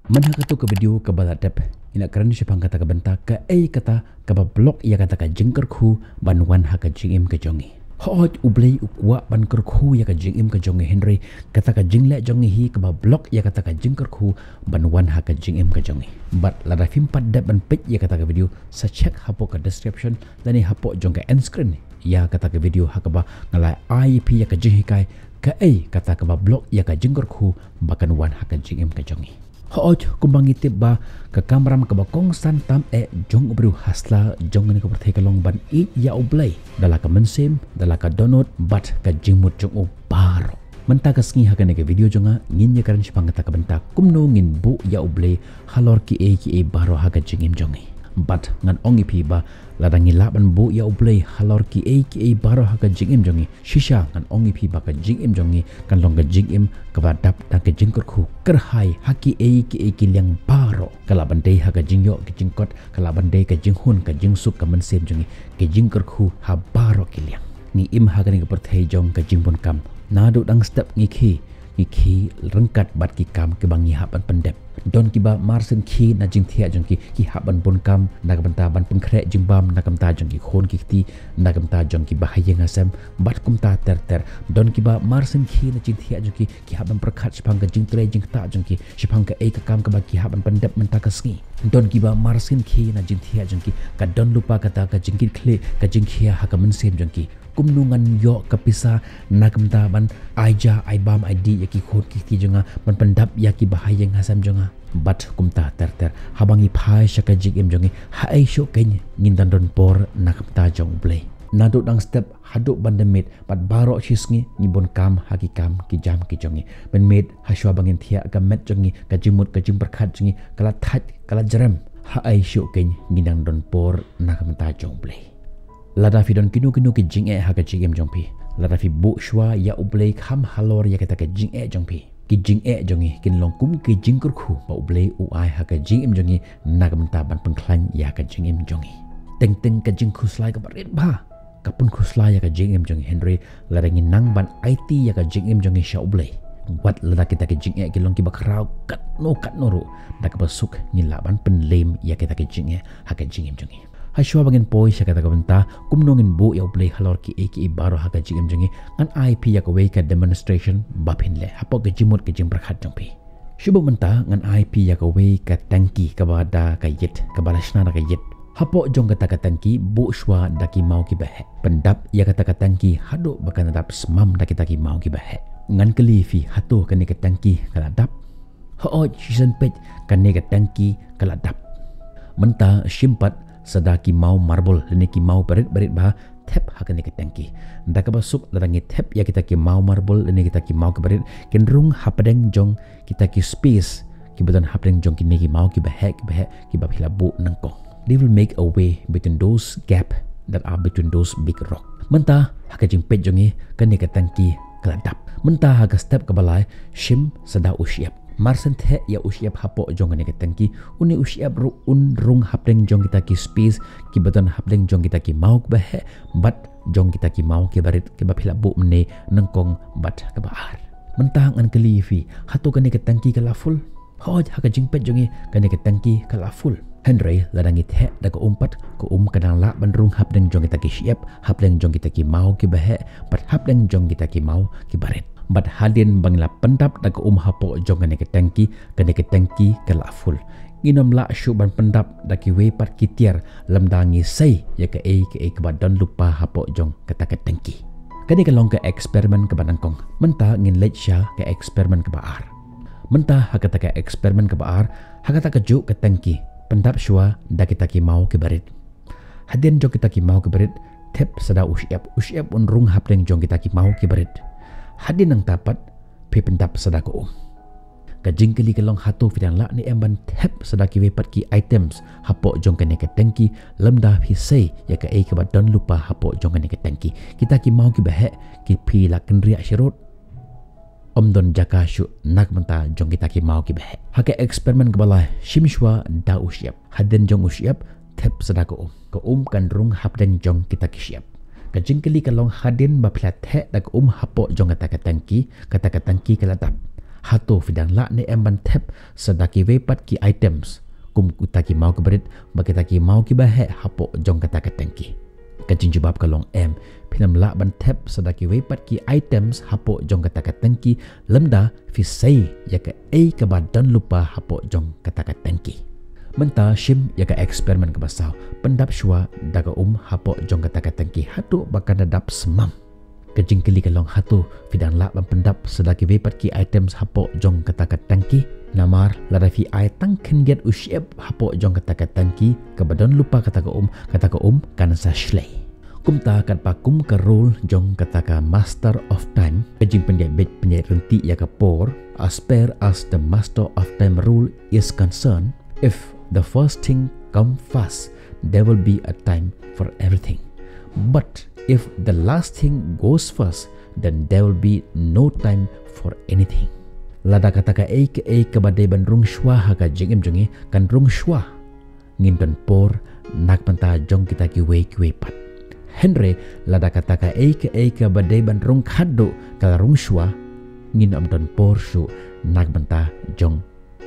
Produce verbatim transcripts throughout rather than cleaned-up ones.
Man ha katu ka video kaba la dep, ngi la kren shaphang kata ka bynta kaei kata kaba block ïa kata ka jingkyrkhu ban wan ha ka jingim ka jong ngi. Hooid, U Blei u kwah ban kyrkhu ïa ka jingim ka jong ngi, hynrei kata ka jingleh jong ngi hi kaba block ïa kata ka jingkyrkhu ban wan ha ka jingim ka jong ngi. Bad lada phim pat dep ban peit ïa kata ka video, sa check hapoh ka description lane hapoh jong ka end screen ïa kata ka video ha kaba nga la ai ïa phi ïa ka jinghikai kaei kata kaba block ïa ka jingkyrkhu ba kan wan ha ka jingim ka jong ngi. Hooid, kumba ngi tip ba ka kamram kaba kongsan tam eh jong u briew ha sla jong kane ka pyrthei ka long ban ïeit ïa U Blei da la ka mynsiem, da la ka dohnud bad ka jingmut jong u baroh. Mynta ka sngi ha kane ka video jong nga ngin ïa kren shaphang kata ka bynta kumno ngin buh ïa U Blei halor kiei kiei baroh ha ka jingim jong ngi. Bad ngan ong ïa phi ba lada ngi lah ban buh ïa U Blei halor kiei kiei baroh ha ka jingim jong ngi, shisha ngan ong ïa phi ba ka jingim jong ngi kan long ka jingim kaba dap da ka jingkyrkhu kyrhai ha kiei kiei ki liang baroh. Ka lah ban dei ha ka jingïoh ka jingkot, ka lah ban dei ka jinghun ka jingsuk ka mynsiem jong ngi, ka jingkyrkhu ha baroh ki liang. Ngi im ha kane ka pyrthei jong ka jingbun kam. Naduh dang step ngi khie, ngi khie ryngkat bad ki kam kiba ngi hap ban pyndep. Don kiba marsien khie na jingthiah jong ki, ki hap ban bun kam na ka bynta ban pynkhreh jingbam na ka bynta jong ki khun ki kti, na ka bynta jong ki bahaïing hasem bad kumta ter ter. Don kiba marsien khie na jingthiah jong ki, ki hap ban pyrkhat shaphang ka jingtrei jingktah jong ki, shaphang kaei ka kam kaba ki hap ban pyndep mynta ka sngi. Don kiba marsien khie na jingthiah jong ki, ka don lypa kata ka jingkitkhlieh, ka jingkhia ha ka mynsiem jong ki. Kumno ngan ïoh ka pisa na ka bynta ban ai ja ai bam ai dih ïa ki khun ki kti jong nga, ban pyndap ïa ki bahaïing hasem jong nga bad kumta ter ter. Haba ngi phai sha ka jingim jong ngi, haei shuh keiñ ngin dang don por na ka bynta jong U Blei. Naduh dang step haduh ban da miet bad baroh shi sngi ngi bun kam ha ki kam ki jam ki jong ngi. Mynmiet hashwa ba ngin thiah ka met jong ngi, ka jingmut ka jingpyrkhat jong ngi ka la thait ka la jrem. Haei shuh keiñ ngin dang don por na ka bynta jong U Blei. Lada phi don kino kino ki jingeh ha ka jingim jong phi, lada phi buh shuwa ïa U Blei kham halor ïa kata ka jingeh jong phi, ki jingeh jong ngi kin long kum ki jingkyrkhu ba U Blei u ai ha ka jingim jong ngi na ka bynta ban pynkhlaiñ ïa ka jingim jong ngi. Teng teng ka jingkhuslai kaba rit bha ka pynkhuslai ïa ka jingim jong ngi, hynrei lada ngi nang ban aiti ïa ka jingim jong ngi sha U Blei, wat lada kita ki jingeh ki long kiba khraw katno katno ruh, da kaba suk ngin lah ban pynlem ïa kita ki jingeh ha ka jingim jong ngi. Hashwa ba ngin poi sha kata ka bynta kumno ngin buh ïa U Blei halor kiei kiei baroh ha ka jingim jong ngi, ngan ai phi ïa kawei ka demonstration ba phin leh hapoh ka jingmut ka jingpyrkhat jong phi. Shu buh mynta ngan ai phi ïa kawei ka tangki kaba da ka ïit, kaba la shna da ka ïit. Hapoh jong kata ka tangki buh shuwa da ki maw kiba heh. Pyndap ïa kata ka tangki haduh ba kan dap smam da kita ki maw kiba heh. Ngan kylli phi, hato kane ka tangki ka la dap? Hooid, shisien peit kane ka tangki ka la dap. Mynta shim pat sa da ki maw marble lane ki maw barit barit bha, thep ha kane ka tangki. Da kaba suk lada ngi thep ïa kita ki maw marble lane kita ki maw kiba rit, kin rung hapdeng jong kita ki space kiba don hapdeng jong kine ki maw kiba heh kiba heh kiba phi la buh nyngkong. They will make a way between those gap that are between those big rock. Mynta ha ka jingpeit jong ngi, kane ka tangki ka la dap. Mynta ha ka step kaba lai, shim sa da u shyiap. Marsien theh ïa u shyiap hapoh jong kane ka tangki. Une u shyiap ruh un rung hapdeng jong kita ki space kiba don hapdeng jong kita ki maw kiba heh bad jong kita ki maw kiba rit kiba phi la buh mynne nyngkong bad kaba ar. Mynta ngan kylli ïa phi, hato kane ka tangki ka la full? Hooid, ha ka jingpeit jong ngi, kane ka tangki ka la full. Hynrei lada ngi theh da ka um pat, ka um ka dang lah ban rung hapdeng jong kita ki shyiap, hapdeng jong kita ki maw kiba heh bad hapdeng jong kita ki maw kiba rit. Bad hadien ba ngi la pyndap da ka um hapoh jong kane ka tangki, kane ka tangki ka la full. Ngin ym lah shuh ban pyndap da kiwei pat ki tiar lymda ngi sei ïa kaei kaei kaba don lypa hapoh jong kata ka tangki. Kane ka long ka experiment kaba nyngkong. Mynta ngin leit sha ka experiment kaba ar. Mynta ha kata ka experiment kaba ar, ha kata kajuh ka tangki, pyndap shuwa da kita ki maw kiba rit. Hadien jong kita ki maw kiba rit, thep sa da u shyiap, u shyiap un rung hapdeng jong kita ki maw kiba rit. Hadien nangta pat, phi pyndap sa da ka um. Ka jingkylli ka long, hato phi dang lah ne em ban thep sa da kiwei pat ki items hapoh jong kane ka tangki lymda phi sei ïa kaei kaba don lypa hapoh jong kane ka tangki? Kita ki maw kiba heh ki phi la kynriah sharud. Ym don jaka shuh na ka bynta jong kita ki maw kiba heh. Ha ka experiment kaba lai, shim shuwa da u shyiap. Hadien jong u shyiap, thep sa da ka um. Ka um kan rung hapdeng jong kita ki shyiap. Ka jingkylli ka long, hadien ba phi la theh da ka um hapoh jong kata ka tangki, kata ka tangki ka la dap. Hato phi dang lah ne em ban thep sa da kiwei pat ki items kum kita ki maw ki barit bad kita ki maw ki baheh hapoh jong kata ka tangki? Ka jingjubab ka long em. Phin ym lah ban thep sa da kiwei pat ki items hapoh jong kata ka tangki lymda phi sei ïa kaei kaba don lypa hapoh jong kata ka tangki. Mynta shim ïa ka experiment kaba saw. Pyndap shuwa da ka um hapoh jong kata ka tangki haduh ba kan da dap smam. Ka jingkylli ka long, hato phi dang lah ban pyndap sa da kiwei pat ki items hapoh jong kata ka tangki? Namar lada phi ai tang khyndiat u shyiap hapoh jong kata ka tangki kaba don lypa kata ka um, kata ka um kan sa shlei. Kumta katba kum ka rule jong kata ka master of time, ka jingpynïaid beit pynïaid ryntih ïa ka por, as far as the master of time rule is concerned, if the first thing come first, there will be a time for everything. But if the last thing goes first, then there will be no time for anything. Lada kata kaei kaei kaba dei ban rung shuwa ha ka jingim jong ngi kan rung shuwa, ngin don por na ka bynta jong kita kiwei kiwei pat. Hynrei lada kata kaei kaei kaba dei ban rung khatduh ka la rung shuwa, ngin ym don por shuh na ka bynta jong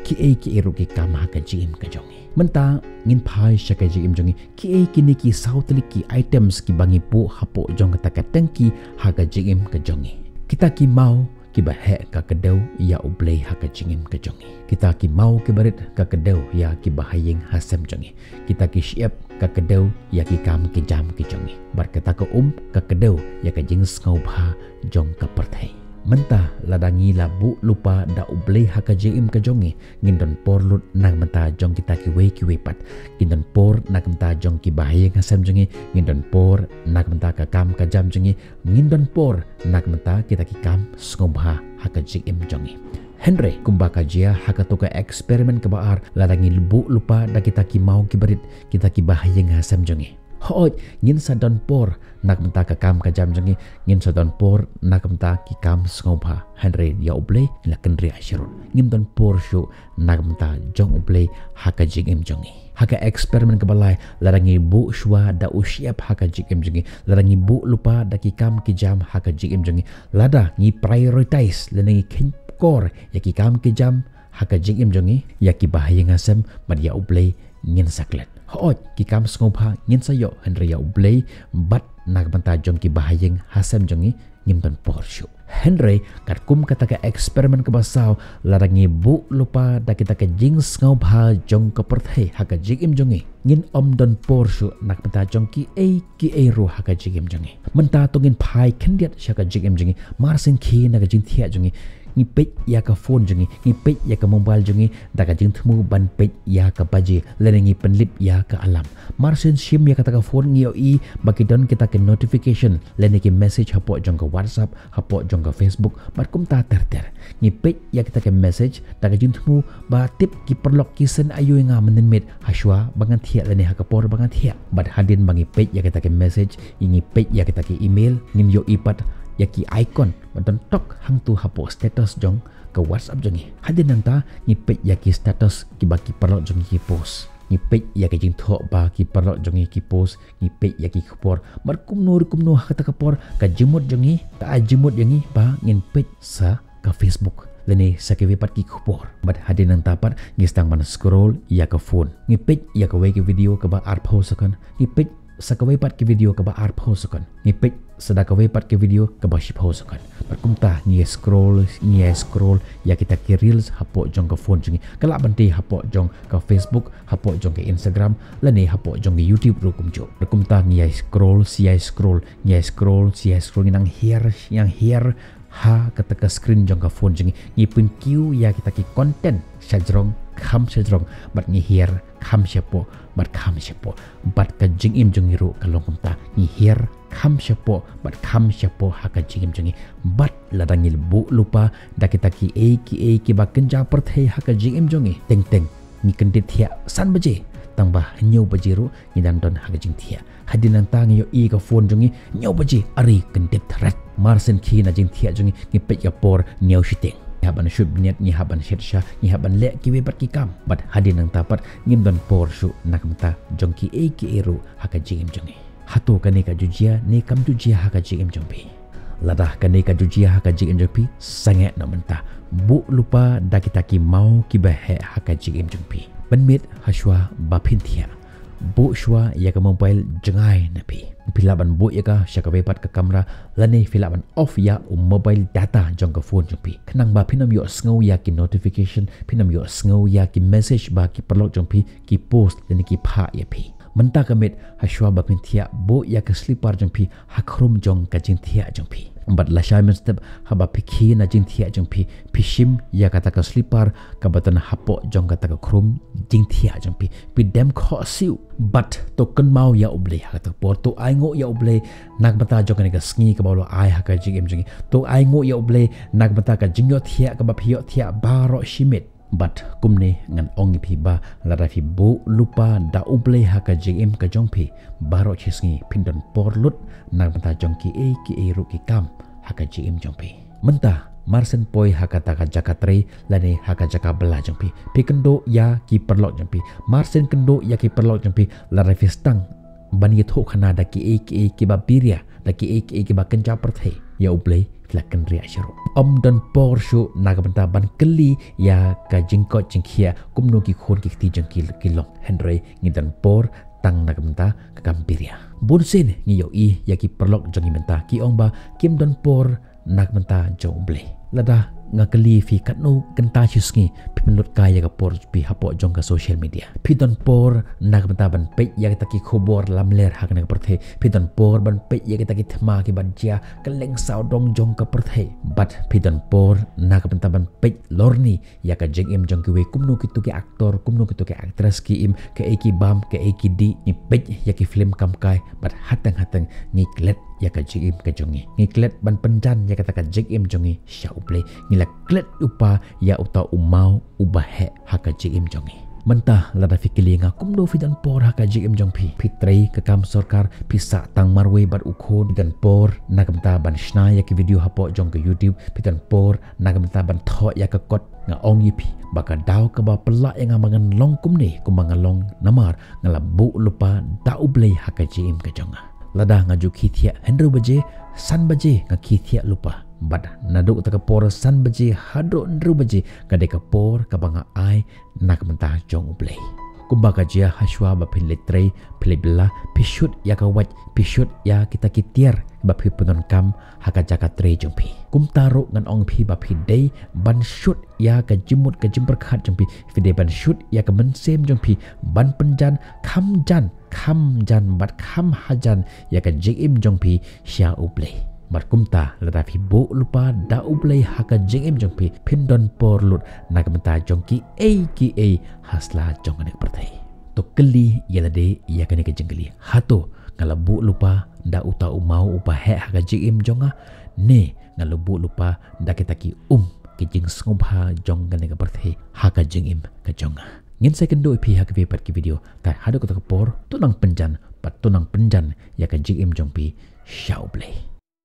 kiei kiei ruh ki kam ha ka jingim ka jong ngi. Mynta ngin phai sha ka jingim jong ngi, kiei kine ki saw tylli ki items kiba ngi buh hapoh jong kata ka tangki ha ka jingim ka jong ngi? Kita ki maw ki baheh ka kdew ïa U Blei ha ka jingim ka jong ngi. Kita ki maw ki barit ka kdew ïa ki bahaïing hasem jong ngi. Kita ki shyiap ka kdew ïa ki kam ki jam ki jong ngi. Bad kata ka um ka kdew ïa ka jingsngewbha jong ka pyrthei. Mynta lada ngi la buh lypa da U Blei ha ka jingim ka jong ngi, ngin don por lut na ka bynta jong kita kiwei kiwei pat. Ngin don por na ka bynta jong ki bahaïing hasem jong ngi, ngin don por na ka bynta ka kam ka jam jong ngi, ngin don por na ka bynta kita ki kam sngewbha ha ka jingim jong ngi. Hynrei kumba ka jia ha kato ka experiment kaba ar, lada ngi buh lypa da kita ki maw ki barit, kita ki bahaïing hasem jong ngi, hooid, ngin sa don por na ka bynta ka kam ka jam jong ngi, ngin sa don por na ka bynta ki kam sngewbha. Hynrei ïa U Blei ngi la kynriah sharud. Ngim don por shuh na ka bynta jong U Blei ha ka jingim jong ngi. Ha ka experiment kaba lai, lada ngi buh shuwa da u shyiap ha ka jingim jong ngi, lada ngi buh lypa da ki kam ki jam ha ka jingim jong ngi, lada ngi prioritize lane ngi khynñiuh ïa ki kam ki jam ha ka jingim jong ngi, ïa ki bahaïing hasem bad ïa U Blei ngin sa klet. Hooid, ki kam sngewbha ngin sa ïoh, hynrei ïa U Blei bad na ka bynta jong ki bahaïing hasem jong ngi, ngim don por shuh. Hynrei katkum kata ka experiment kaba saw, lada ngi buh lypa da kita ka jingsngewbha jong ka pyrthei ha ka jingim jong ngi, ngin ym don por shuh na ka bynta jong kiei kiei ruh ha ka jingim jong ngi. Mynta to ngin phai khyndiat sha ka jingim jong ngi. Mar shen khie na ka jingthiah jong ngi, ngi peit ïa ka phone jong ngi, ngi peit ïa ka mobile jong ngi da ka jingthmu ban peit ïa ka baje, lane ngi pynlip ïa ka alarm. Mar shen shim ïa kata ka phone, ngi ïohi ba ki don kita ki notification lane ki message hapoh jong ka WhatsApp, hapoh jong ka Facebook bad kumta ter ter. Ngi peit ïa kita ki message da ka jingthmu ba tip ki paralok ki send aïu ïa nga mynnin miet hashwa ba ngan thiah lane ha ka por ba ngan thiah. Bad hadien ba ngi peit ïa kita ki message, ngi peit ïa kita ki email, ngin ïohi pat ïa ki icon ba don tok hangto hapoh status jong ka WhatsApp jong ngi. Hadien nangta ngi peit ïa ki status kiba ki paralok jong ngi ki post. Ngi peit ïa ki jingthoh ba ki paralok jong ngi ki post, ngi peit ïa ki khubor. Bad kumno re kumno ha kata ka por, ka jingmut jong ngi ka ai jingmut ïa ngi ba ngin peit sa ka Facebook lane sa kiwei pat ki khubor. Bad hadien nangta pat ngi sdang ban scroll ïa ka phone. Ngi peit ïa kawei ka video kaba arphew second, ngi peit sa kawei pat ka video kaba arphew second, ngi peit sa da kawei pat ka video kaba shiphew second. Bad kumta ngi scroll, ngi scroll ïa kita ki reels hapoh jong ka phone jong ngi. Ka lah ban dei hapoh jong ka Facebook, hapoh jong ka Instagram, lane hapoh jong ka YouTube ruh kumjuh. Bad kumta ngi scroll, ngi scroll, ngi scroll, ngi scroll, ngi nang hiar, ngi nang hiar ha kata ka screen jong ka phone jong ngi. Ngi pynkiew ïa kita ki content shajrong kham shajrong, bad ngi hiar kham shapoh bad kham shapoh. Bad ka jingim jong ngi ruh ka long kumta, ngi hiar kham shapoh bad kham shapoh ha ka jingim jong ngi. Bad lada ngi buh lypa da kita kiei kiei kiba kynja pyrthei ha ka jingim jong ngi, teng teng ngi kyndit thiah san baje, tang ba hynñiew baje ruh ngi dang don ha ka jingthiah. Hadien nangta ngi ïohi ka phone jong ngi, hynñiew baje, are, kyndit thret. Mar shen khie na jingthiah jong ngi, ngi peit ka por, hynñiew shiteng. Ngi hap ban shu bniat, ngi hap ban shet sha, ngi hap ban leh kiwei pat ki kam. Bad hadien nangta pat ngim don por shuh na ka bynta jong kiei kiei ruh ha ka jingim jong ngi. Hato kane ka ju jia ne kam ju jia ha ka jingim jong phi? Lada kane ka ju jia ha ka jingim jong phi, sangeh noh mynta. Buh lypa da kita ki maw kiba heh ha ka jingim jong phi. Pynmih hashwa ba phin thiah. Buh shwa ïa ka mobile jngai na phi. Phi lah ban buh ïa ka sha kawei pat ka kamra, lane phi lah ban off ïa u mobile data jong ka phone jong phi. Khnang ba phin ym ïohsngew ïa ki notification, phin ym ïohsngew ïa ki message ba ki paralok jong phi ki post lane ki phah ïa phi. Mynta ka miet hashwa ba phin thiah, buh ïa ka slipar jong phi ha khrum jong ka jingthiah jong phi. Bad lashai mynstep haba phi khie na jingthiah jong phi, phi shim ïa kata ka slipar kaba don hapoh jong kata ka khrum jingthiah jong phi. Phi dem khohsiew bad to kynmaw ïa U Blei ha kata ka por, to ainguh ïa U Blei na ka bynta jong kane ka sngi kaba u la ai ha ka jingim jong ngi. To ainguh ïa U Blei na ka bynta ka jingïohthiah kaba phi ïohthiah baroh shi miet. Bad kumne ngan ong ïa phi ba lada phi buh lypa da U Blei ha ka jingim ka jong phi, baroh shi sngi phin don por lut na ka bynta jong kiei kiei ruh ki kam ha ka jingim jong phi. Mynta, mar shen poi ha kata ka jaka trei lane ha ka jaka bylla jong phi, phi kynduh ïa ki paralok jong phi. Mar shen kynduh ïa ki paralok jong phi, lada phi sdang ban ïathuh khana da kiei kiei kiba biria, da kiei kiei kiba kynja pyrthei, ïa U Blei phi la kynriah shuh ruh. Ym don por shuh na ka bynta ban kylli ïa ka jingkoit jingkhiah kumno ki khun ki kti jong ki ki long. Hynrei ngi don por tang na ka bynta ka kam biria. Bun sien ngi ïohi ïa ki paralok jong ngi mynta ki ong ba kim don por na ka bynta jong U Blei. Lada nga kylli phi katno kynta shi sngi phi pynlut kai ïa ka por phi hapoh jong ka social media. Phi don por na ka bynta ban peit ïa kita ki khubor lamler ha kane ka pyrthei. Phi don por ban peit ïa kita ki thma kiba jia kylleng sawdong jong ka pyrthei. Bad phi don por na ka bynta ban peit lorni ïa ka jingim jong kiwei, kumno kito ki actor, kumno kito ki actress ki im, kaei ki bam, kaei ki dih. Ngi peit ïa ki film kam kai bad hateng hateng ngi klet ïa ka jingim ka jong ngi. Ngi klet ban pynjan ïa kata ka jingim jong ngi sha U Blei. Ngi la klet lypa ïa uta u maw uba heh ha ka jingim jong ngi. Mynta lada phi kylli nga kumno phi don por ha ka jingim jong phi, phi trei ka kam sorkar, phi sah tang marwei bad u khun, phi don por na ka bynta ban shna ïa ki video hapoh jong ka YouTube, phi don por na ka bynta ban thoh ïa ka kot, nga ong ïa phi ba ka daw kaba pynlah ïa nga ba ngan long kumne kumba nga long namar nga la buh lypa da U Blei ha ka jingim ka jong nga. Lada nga ju khie thiah hynriew baje, san baje nga khie thiah lypa. Bad naduh kata ka por san baje haduh hynriew baje ka dei ka por kaba nga ai na ka bynta jong U Blei. Kumba ka jia hashwa ba phin leit trei, phi leit bylla, phi shoot ïa ka wait, phi shoot ïa kita ki tiar ba phi pyndonkam ha ka jaka trei jong phi. Kumta ruh ngan ong phi ba phi dei ban shoot ïa ka jingmut ka jingpyrkhat jong phi, phi dei ban shoot ïa ka mynsiem jong phi ban pynjan kham jan, kham jan bad kham hajan ïa ka jingim jong phi sha U Blei. Bad kumta lada phi buh lypa da U Blei ha ka jingim jong phi, phin don por lut na ka bynta jong kiei kiei ha sla jong kane ka pyrthei. To kylli ïa lade ïa kane ka jingkylli, hato nga la buh lypa da uta u maw uba heh ha ka jingim jong nga, ne nga la buh lypa da kita ki um, ki jingsngewbha jong kane ka pyrthei ha ka jingim ka jong nga? Ngin sa ïakynduh ïa phi ha kawei pat ka video. Te haduh kata ka por, to nang pynjan bad to nang pynjan ïa ka jingim jong phi sha U Blei.